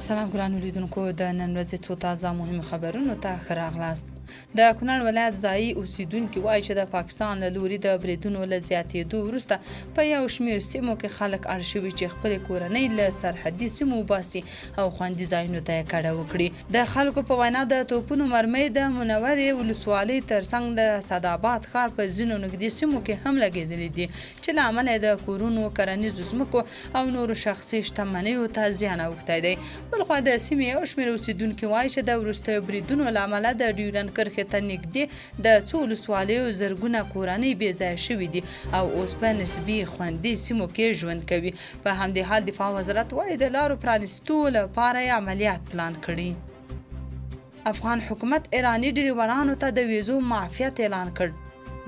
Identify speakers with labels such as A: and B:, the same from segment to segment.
A: سلام ګرانو لیدونکو، د نن ورځې څو تازه مهم خبرونو ته ښه راغلاست. د کونړ ولایت ځایي اوسیدونکي وایي چې د پاکستان له لوري د بریدونو له زیاتېدو وروسته په یو شمېر سیمو کې خلک اړ شوي چې خپلې کورنۍ له سرحدي سیمو وباسي او خوندي ځایونو ته یې کډه وکړي. د خلکو په وینا د توپونو مرمۍ د منورې ولسوالۍ ترڅنګ د اسعداباد ښار په ځینو نږدې سیمو کې هم لګېدلې دي چې له امله یې د کورونو، کرنیزو ځمکو او نورو شخصي شتمنیو ته زیان اوښتی دی. بلخوا د سیمې یو شمېر اوسېدونکي وايي چې د وروستیو بریدونو له امله د ډیورنډ کرښې ته نږدې د څو ولسوالیو زرګونه کورنۍ بې ځایه شوې دي او اوس په نسبي خوندي سیمو کې ژوند کوي. په همدې حال دفاع وزارت وايي، د لارو پرانیستو لپاره یې عملیات پلان کړي. افغان حکومت ایراني ډریورانو ته د ویزو معافیت اعلان کړ.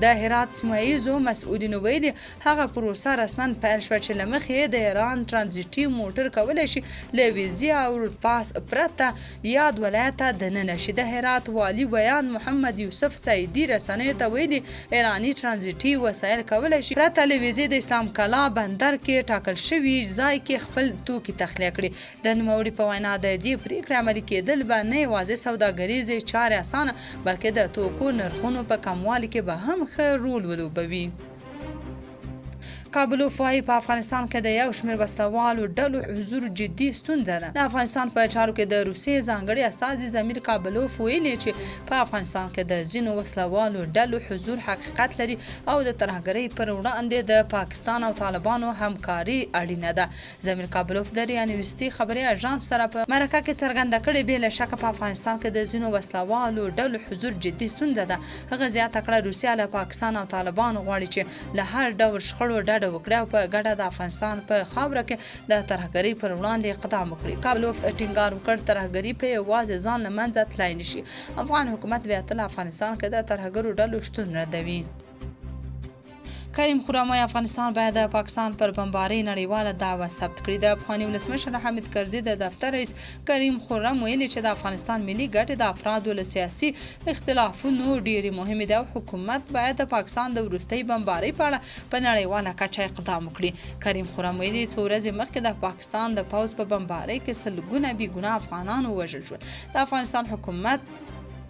A: د هرات سیمه ییزو مسؤلینو ویلي، هغه پروسه رسماً پیل شوه چې له مخې یې د ایران ترانزیټي موټر کولی شي له ویزې او روډپاس پرته یاد ولایت ته دننه شي. د هرات والي ویاند محمد یوسف سعیدي رسنیو ته ویلي، ایراني ترانزیټي وسایل کولی شي پرته له ویزې د اسلام کلا بندر کې ټاکل شوي ځای کې خپل توکي تخلیه کړي. د نوموړي په وینا، د دې پرېکړې عملي کېدل به نه یوازې سوداګریزې چارې اسانه، بلکې د توکو نرخونو په کموالي کې به هم ښه رول ولوبوي. کابلوف وايي، په افغانستان کې د یو شمېر وسله والو ډلو حضور جدي ستونزه ده. د افغانستان په چارو کې د روسیې ځانګړي استازي ضمیر کابلوف ویلي چې په افغانستان کې د ځینو وسله والو ډلو حضور حقیقت لري او د ترهګرۍ پر وړاندې د پاکستان او طالبانو همکاري اړینه ده. ضمیر کابلوف د ریانویستي خبري اژانس سره په مرکه کې څرګنده کړې، بې له شکه په افغانستان کې د ځینو وسله والو ډلو حضور جدي ستونزه ده. هغه زیاته کړه، روسیه له پاکستان او طالبانو غواړي چې له هر ډول شخړو ډډه وکړي او په ګډه د افغانستان په خاوره کې د ترهګرۍ پر وړاندې اقدام وکړي. کابلوف ټینګار وکړ، ترهګري په یوازې ځان له منځه تلای نه شي. افغان حکومت بیا تل افغانستان کې د ترهګرو ډلو شتون ردوي. کریم خرم وايي، افغانستان باید د پاکستان پر بمبارۍ نړیواله دعوه ثبت کړي. د پخواني ولسمشر حامد کرزي د دفتر رئیس کریم خرم ویلي چې د افغانستان ملي ګټې د افرادو له سیاسي اختلافونو ډېرې مهمې دي او حکومت باید د پاکستان د وروستۍ بمبارۍ په اړه په نړیواله کچه اقدام وکړي. کریم خرم ویلي، څو ورځې مخکې د پاکستان د پوځ په بمبارۍ کې سلګونه بې ګناه افغانان ووژل شول. د افغانستان حکومت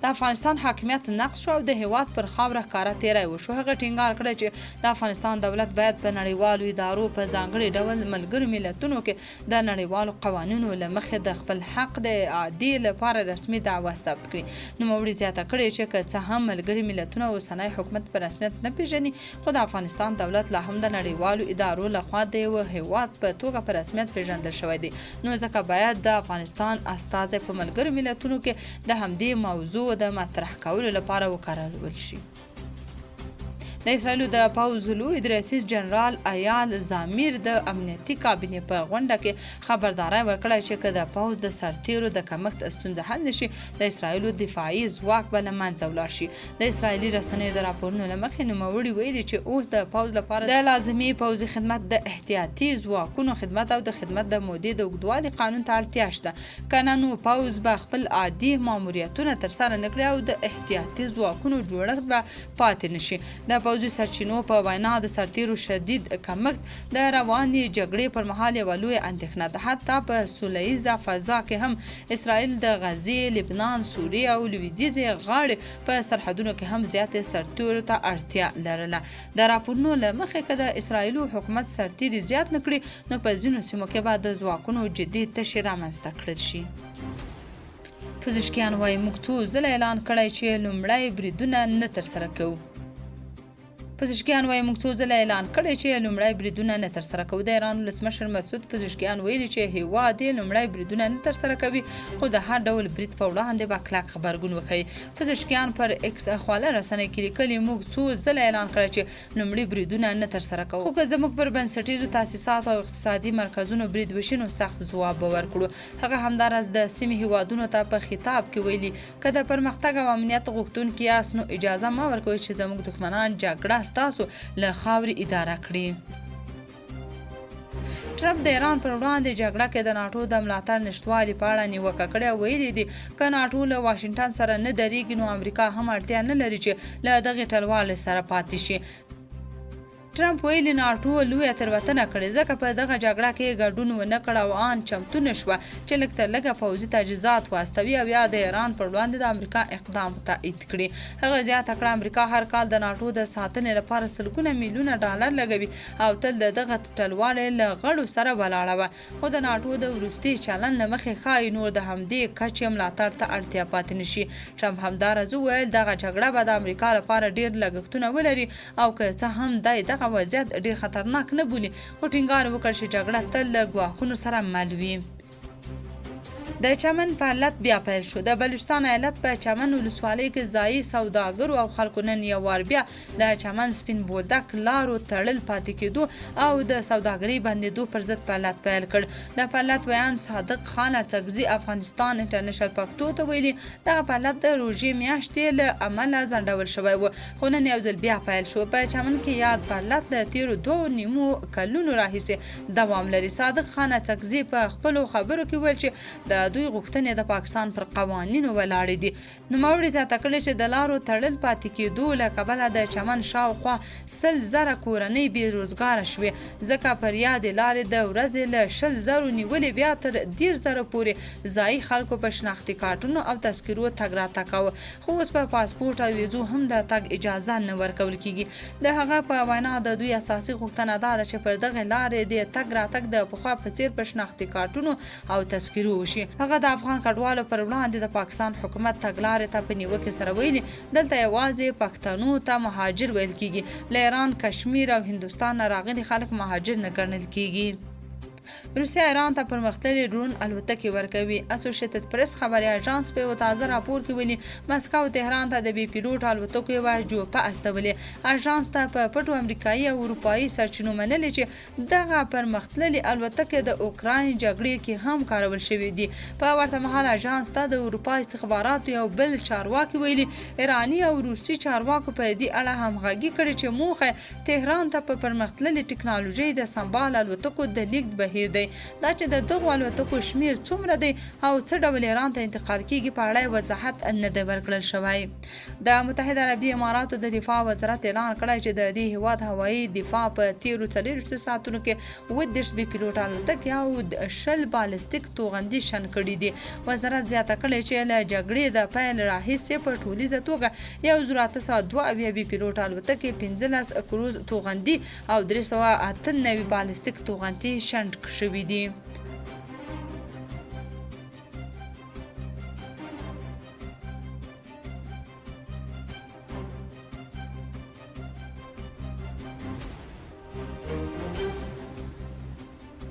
A: د افغانستان حاکمیت نقض شو او د هېواد پر خاوره ښکاره تېری وشو. هغه ټینګار کړی چې د افغانستان دولت باید په نړیوالو ادارو په ځانګړي ډول ملګرو ملتونو کې د نړیوالو قوانینو له مخې د خپل حق د اعادې لپاره رسمي دعوه ثبت کړي. نوموړي زیاته کړې چې که څه هم ملګري ملتونه اوسنی حکومت په رسمیت نه پېژني، خو د افغانستان دولت لا هم د نړیوالو ادارو له خوا د یوه هېواد په توګه په رسمیت پېژندل شوی دی، نو ځکه باید د افغانستان استازی په ملګرو ملتونو کې د همدې موضوع د مطرح کولو لپاره وکارول شي. د اسراییلو د پوځ لوی درستیز جنرال ایال زامیر د امنیتي کابینې په غونډه کې خبرداری ورکړی چې که د پوځ د سرتیرو د کمښت ستونزه حل نشي، د اسراییلو دفاعي ځواک به له منځه ولاړ شي. د اسراییلي رسنیو د راپورونو له مخې، نوموړي ویلي چې اوس د پوځ لپاره د لازمي پوځي خدمت، د احتیاطي ځواکونو خدمت او د خدمت د مودې د اوږدوالي قانون ته اړتیا شته، که نه نو پوځ به خپل عادي ماموریتونه ترسره نه کړي او د احتیاطي ځواکونو جوړښت به پاتې نه شي. د پوځي سرچینو په وینا، د سرتېرو شدید کمښت د روانې جګړې پر مهال یوه لویه اندېښنه ده. حتی په سوله ییزه فضا کې هم اسراییل د غزې، لبنان، سوریې او لویدیځې غاړې په سرحدونو کې هم زیاتې سرتېرو ته اړتیا لرله. د راپورونو له مخې، که د اسراییلو حکومت سرتېري زیات نه کړي، نو په ځینو سیمو کې به د ځواکونو جدي تشې رامنځته کړل شي. پزشکیان وايي، موږ څو ځله اعلان کړی چې لومړی بریدونه نه ترسره کوو. پزشکیان وايي، موږ څو ځله اعلان کړی چې لومړی بریدونه نه ترسره کوو. د ایران ولسمشر مسعود پزشکیان ویلي چې هیواد یې لومړی بریدونه نه ترسره کوي، خو د هر ډول برید په وړاندې به کلک غبرګون وښيي. پزشکیان پر ایکس خواله رسنۍ کې لیکلي، موږ څو ځله اعلان کړی چې لومړي بریدونه نه ترسره کوو، خو که زموږ پر بنسټیزو تاسیساتو او اقتصادي مرکزونو برید وشي، نو سخت ځواب به ورکړو. هغه همداراز د سیمې هیوادونو ته په خطاب کې ویلي، که د پرمختګ او امنیت غوښتونکي یاست، نو اجازه مه ورکوئ چې زموږ دښمنان جګړه ستاسو له خاورې اداره کړي. ټرمپ د ایران پر وړاندې جګړه کې د ناټو د ملاتړ نشتوالي په اړه نیوکه کړې او ویلي دي، که ناټو له واشنګټن سره نه درېږي، نو امریکا هم اړتیا نه لري چې له دغې ټلوالې سره پاتې شي. ټرمپ ویلي، ناټو لویه تېروتنه کړې، ځکه په دغه جګړه کې یې ګډون ونه کړ او آن چمتو نه شوه چې لږ تر لږه پوځي تجهیزات واستوي او یا د ایران پر وړاندې د امریکا اقدام تایید کړي. هغه زیاته کړه، امریکا هر کال د ناټو د ساتنې لپاره سلګونه میلیونه ډالر لګوي او تل د دغه ټلوالې له غړو سره ولاړه وه، خو د ناټو د وروستي چلند له مخې ښايي نور د همدې کچې ملاتړ ته اړتیا پاتې نه شي. ټرمپ همداراز وویل، دغه جګړه به د امریکا لپاره ډېر لګښتونه ولري او که څه هم دی دغه وضعیت ډېر خطرناک نه بولي، خو ټینګار یې وکړ چې جګړه تل له ګواښونو سره مل وي. د چمن پرلت بیا پیل شو. د بلوچستان ایالت په چمن ولسوالۍ کې ځايي سوداګرو او خلکو نن یو وار بیا د چمن سپین بولدک لارو تړل پاتې کېدو او د سوداګرۍ بندېدو پر ضد پرلت پیل کړ. د پرلت ویاند صادق خان اڅکزي افغانستان انټرنشنل پښتو ته ویلي، دغه پرلت د روژې میاشتې له امله ځنډول شوی و، خو نن یو ځل بیا پیل شو. په چمن کې یاد پرلت له تېرو دوو نیمو کلونو راهیسې دوام لري. صادق خان اڅکزي په خپلو خبرو کې وویل چې د دوی غوښتنې د پاکستان پر قوانینو ولاړې دي. نوموړي زیاته کړې چې د لارو تړل پاتې کېدو له کبله د چمن شاوخوا 100 زره کورنۍ بې روزګاره شوې، ځکه پر یادې لارې د ورځې له 20 زرو نیولې بیا تر 30 زرو پورې ځايي خلکو په شناختي کارټونو او تذکرو تګ راتګ کاوه، خو اوس په پاسپورټ او ویزو هم د تګ اجازه نه ورکول کېږي. د هغه په وینا، د دوی اساسي غوښتنه دا ده چې پر دغې لارې دې تګ راتګ د پخوا په څېر په شناختي کارټونو او تذکرو وشي. هغه د افغان کډوالو پر وړاندې د پاکستان حکومت تګلارې ته په نیوکې سره ویلي، دلته یوازې پښتنو ته مهاجر ویل کېږي، له ایران، کشمیر او هندوستان نه راغلي خلک مهاجر نه ګڼل کېږي. روسیه ایران ته پرمختللې ډرون الوتکې ورکوي. اسوشیتد پریس خبري اژانس په یوه تازه راپور کې ویلي، مسکو تهران ته د بې پیلوټه الوتکو یوه جوپه استولې. اژانس ته په پټو امریکایي او اروپایي سرچینو منلې چې دغه پرمختللې الوتکې د اوکراین جګړې کې هم کارول شوې دي. په ورته مهال اژانس ته د اروپا استخباراتو یو بل چارواکي ویلي، ایراني او روسي چارواکو په دې اړه همغږي کړې چې موخه تهران ته په پرمختللې ټکنالوژۍ د سمبال الوتکو د لیږد بهیر دی. دا چې د دغو الوتکو شمیر څومره دی او څه ډول ایران ته انتقال کیږي، په اړه وضاحت نه دی ورکړل شوی. د متحده عربي اماراتو د دفاع وزارت اعلان کړی چې د دې هیواد هوایي دفاع په تیرو 24 ساعتونو کې 37 بې پیلوټه الوتکې او 20 بالستیک توغندي شنډ کړي دي. وزارت زیاته کړې چې له جګړې د پیل راهیسې په ټولیزه توګه 1872 بې پیلوټه الوتکې، 15 کروز توغندي او 398 بالستیک توغندي شنډ شوي دي.